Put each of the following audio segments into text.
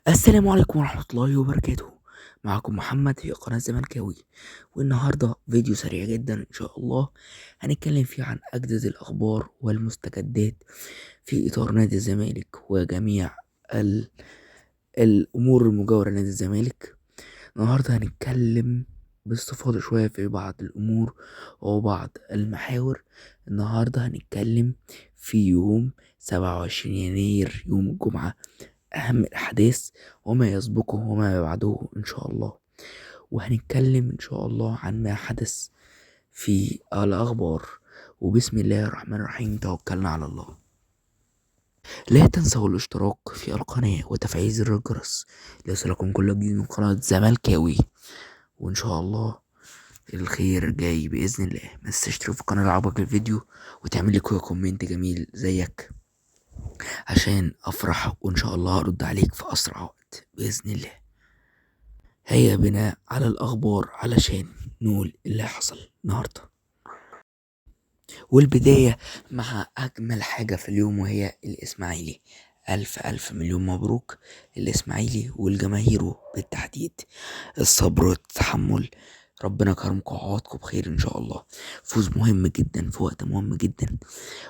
السلام عليكم ورحمة الله وبركاته. معكم محمد في قناة زملكاوي، والنهاردة فيديو سريع جدا إن شاء الله هنتكلم فيه عن أجدد الأخبار والمستجدات في إطار نادي الزمالك وجميع الأمور المجاورة لنادي الزمالك. النهاردة هنتكلم باستفاضة شوية في بعض الأمور وبعض المحاور. النهاردة هنتكلم في يوم 27 يناير يوم الجمعة، أهم الأحداث وما يسبقه وما بعده إن شاء الله، وهنتكلم إن شاء الله عن ما حدث في الأخبار. وبسم الله الرحمن الرحيم، توكلنا على الله. لا تنسوا الاشتراك في القناة وتفعيل زر الجرس ليصلكم كل جديد من قناة زملكاوي، وإن شاء الله الخير جاي بإذن الله. ما تنساش تشترك في القناة لو عجبك الفيديو، وتعمل لي comment جميل زيك عشان افرح، وان شاء الله ارد عليك في اسرع وقت باذن الله. هيا بنا على الاخبار علشان نقول اللي حصل النهارده. والبدايه مع اجمل حاجه في اليوم وهي الاسماعيلي. الف الف مليون مبروك الاسماعيلي والجماهيره بالتحديد. الصبر والتحمل، ربنا كرمكم وعوضكم بخير ان شاء الله. فوز مهم جدا في وقت مهم جدا،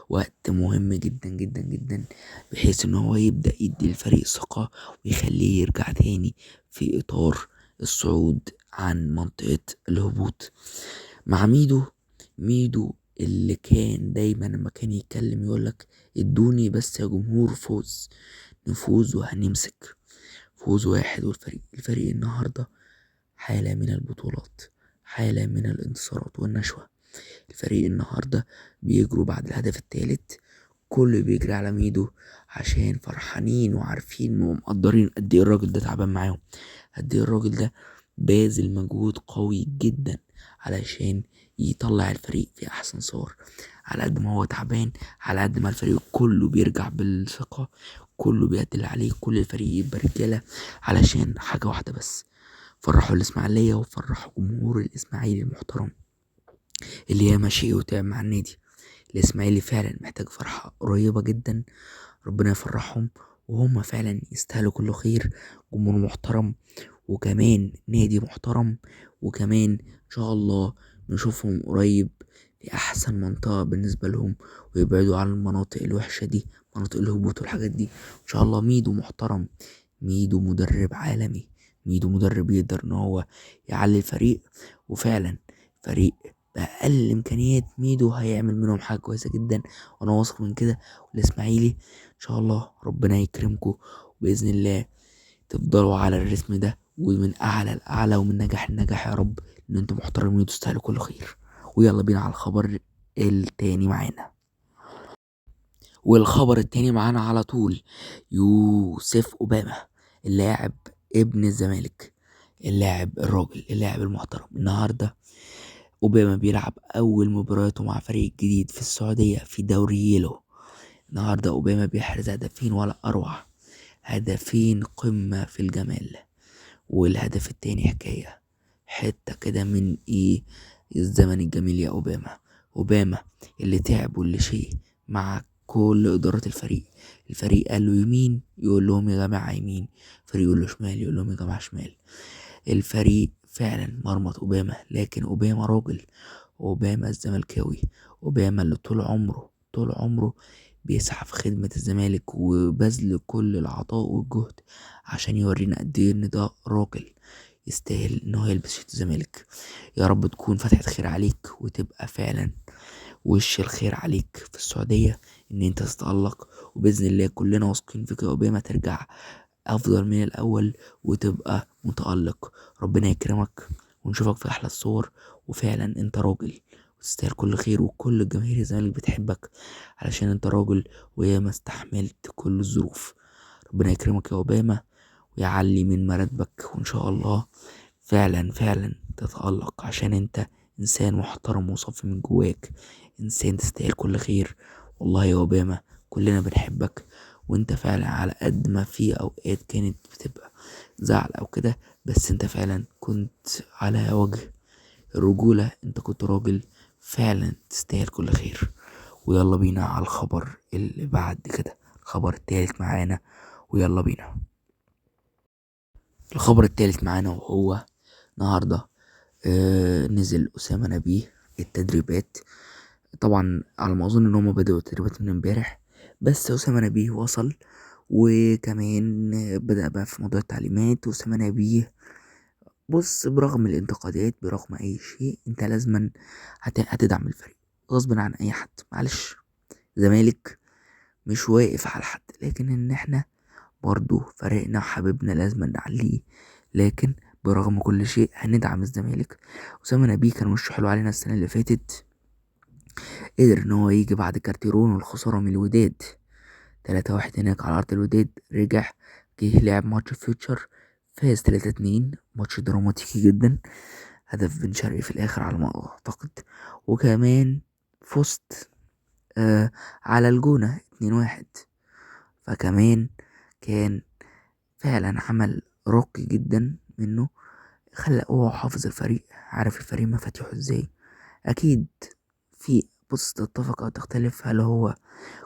وقت مهم جدا جدا جدا، بحيث ان هو يبدأ يدي الفريق ثقة ويخليه يرجع تاني في اطار الصعود عن منطقة الهبوط. مع ميدو اللي كان دايما لما كان يتكلم يقولك ادوني بس يا جمهور فوز، نفوز وهنمسك فوز واحد. والفريق الفريق النهاردة حالة من البطولات، حالة من الانتصارات والنشوة. الفريق النهاردة بيجروا بعد الهدف الثالث، كله بيجري على ميدو عشان فرحانين وعارفين ومقدرين قد ايه الراجل ده تعبان معاهم، قد ايه الراجل ده باذل مجهود قوي جدا علشان يطلع الفريق في احسن صور. على قد ما هو تعبان، على قد ما الفريق كله بيرجع بالثقة، كله بيأدي اللي عليه، كل الفريق يبقى رجالة علشان حاجة واحدة بس، فرحوا الإسماعيلية وفرحوا جمهور الإسماعيلي المحترم اللي ياما شقي وتعب مع النادي. الإسماعيلي فعلا محتاج فرحة قريبة جدا، ربنا يفرحهم وهم فعلا يستاهلوا كل خير. جمهور محترم وكمان نادي محترم، وكمان إن شاء الله نشوفهم قريب في أحسن منطقة بالنسبة لهم، ويبعدوا عن المناطق الوحشة دي، مناطق الهبوط والحاجات دي. إن شاء الله ميدو محترم، ميدو مدرب عالمي، ميدو مدرب يقدر ان هو يعلي الفريق، وفعلا فريق بأقل إمكانيات ميدو هيعمل منهم حاجة كويسة جدا، وأنا واثق من كده. والإسماعيلي إن شاء الله ربنا يكرمكم وبإذن الله تفضلوا على الرسم ده، ومن أعلى لأعلى ومن نجاح لنجاح يا رب، إن أنتم محترمين وتستاهلوا كل خير. ويلا بينا على الخبر التاني معانا. والخبر التاني معانا على طول يوسف أوباما، اللاعب ابن الزمالك، اللاعب الراجل، اللاعب المحترم. النهارده اوباما بيلعب اول مباراته مع فريق جديد في السعوديه في دوري يلو. النهارده اوباما بيحرز هدفين ولا اروع، هدفين قمه في الجمال، والهدف التاني حكايه حته كده من ايه الزمن الجميل يا اوباما. اوباما اللي تعب واللي شيء مع كل إدارة الفريق، الفريق قال له يمين يقول لهم يا جماعة يمين، الفريق يقول له شمال يقول لهم يا جماعة شمال. الفريق فعلا مرمط أوباما، لكن أوباما راجل، أوباما الزملكاوي، أوباما اللي طول عمره طول عمره بيسعى في خدمة الزمالك وبذل كل العطاء والجهد عشان يورينا قد ايه ان ده راجل يستاهل ان هو يلبس شيرت الزمالك. يا رب تكون فتحة خير عليك، وتبقى فعلا وش الخير عليك في السعودية ان انت تتألق، وبإذن الله كلنا واثقين فيك يا أوباما ترجع افضل من الاول وتبقى متألق. ربنا يكرمك ونشوفك في احلى الصور، وفعلا انت راجل وتستاهل كل خير، وكل جماهير الزمالك بتحبك علشان انت راجل وياما استحملت كل الظروف. ربنا يكرمك يا أوباما ويعلي من مراتبك، وان شاء الله فعلا فعلا تتألق عشان انت انسان محترم وصافي من جواك، انسان تستاهل كل خير. والله يا أوباما كلنا بنحبك، وانت فعلا على قد ما في اوقات كانت بتبقى زعل او كده، بس انت فعلا كنت على وجه الرجولة، انت كنت راجل فعلا تستاهل كل خير. ويلا بينا على الخبر اللي بعد كده، الخبر التالت معانا، ويلا بينا. الخبر الثالث معانا وهو النهارده نزل أسامة نبيه التدريبات. طبعا على ما أظن إن هما بدأوا التدريبات من امبارح، بس أسامة نبيه وصل، وكمان بدأ بقى في موضوع التعليمات. أسامة نبيه بص، برغم الانتقادات برغم أي شيء، أنت لازما هتدعم الفريق غصب عن أي حد. معلش زمالك مش واقف على حد، لكن إن احنا برضو فريقنا وحبيبنا لازم نعليه، لكن برغم كل شيء هندعم الزمالك. أسامة نبيه كان وشه حلو علينا السنة اللي فاتت، قدر ان هو يجي بعد كارتيرون والخسارة من الوداد 3-1 هناك على أرض الوداد، رجع جه لعب ماتش فيوتشر فاز 3-2، ماتش دراماتيكي جدا، هدف بن شرقي في الآخر على ما أعتقد. وكمان فزت على الجونة 2-1، فكمان كان فعلا عمل راقي جدا منه، خلى هو حافظ الفريق، عارف الفريق مفاتيحه ازاي. اكيد في بص تتفق او تختلف، هل هو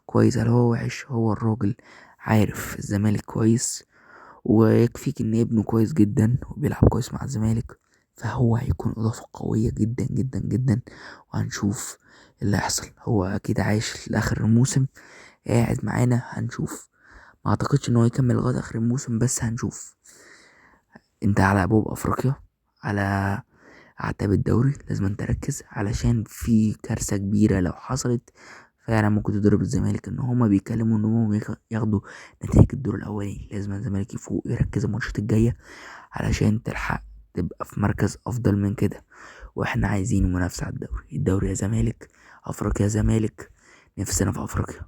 كويس هل هو وحش، هو الراجل عارف الزمالك كويس، ويكفيك ان ابنه كويس جدا وبيلعب كويس مع الزمالك، فهو هيكون اضافة قوية جدا جدا جدا. وهنشوف اللي هيحصل، هو اكيد عايش لاخر الموسم قاعد معانا، هنشوف. ما اعتقدش ان هو يكمل لغاية اخر الموسم، بس هنشوف. انت على ابواب افريقيا، على اعتاب الدوري، لازم انت تركز علشان في كارثة كبيرة لو حصلت فعلا ممكن تضرب الزمالك. ان هما بيتكلموا ان هما ياخدوا نتائج الدور الاولاني، لازم الزمالك يفوق يركز الماتشات الجاية علشان تلحق تبقى في مركز افضل من كده. واحنا عايزين منافسه على الدوري، الدوري يا زمالك، افريقيا يا زمالك، نفسنا في افريقيا.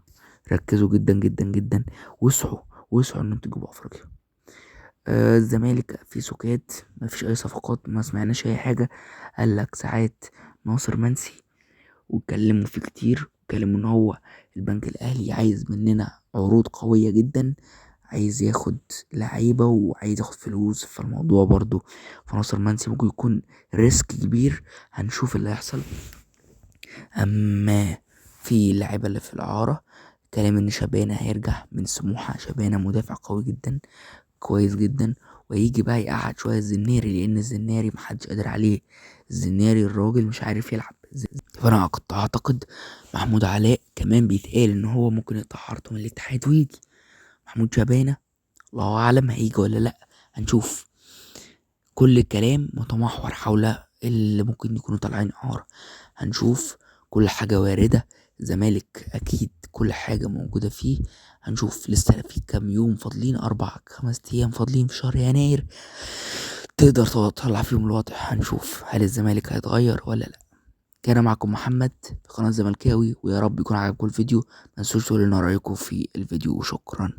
ركزوا جدا جدا جدا، وسعوا وسعوا ان انتوا تجيبوا افريقيا. الزمالك في سكات، مفيش اي صفقات، ما سمعناش اي حاجة. قال لك ساعات ناصر منسي، واتكلموا فيه كتير، اتكلموا ان هو البنك الاهلي عايز مننا عروض قوية جدا، عايز ياخد لعيبة وعايز ياخد فلوس، فالموضوع برضو فناصر منسي ممكن يكون risk كبير، هنشوف اللي هيحصل. اما في اللعيبة اللي في الاعارة، كلام ان شبانه هيرجع من سموحه، شبانه مدافع قوي جدا كويس جدا، ويجي بقى يقعد شوية الزناري، لان الزناري محدش قادر عليه، الزناري الراجل مش عارف يلعب. فانا كنت اعتقد محمود علاء كمان بيتقال ان هو ممكن يقطع عرضه من الاتحاد ويجي. محمود شبانه الله اعلم هيجي ولا لا، هنشوف. كل الكلام متمحور حول اللي ممكن يكونوا طالعين اعاره، هنشوف. كل حاجة وارده، الزمالك اكيد كل حاجة موجودة فيه، هنشوف. لسه في كام يوم فاضلين، 4-5 ايام فاضلين في شهر يناير تقدر تطلع فيهم الوضع، هنشوف هل الزمالك هيتغير ولا لا. كان معكم محمد في قناة زملكاوي، ويا رب يكون عجبكم الفيديو. ما تنسوش تقولوا لنا رأيكم في الفيديو، وشكرا.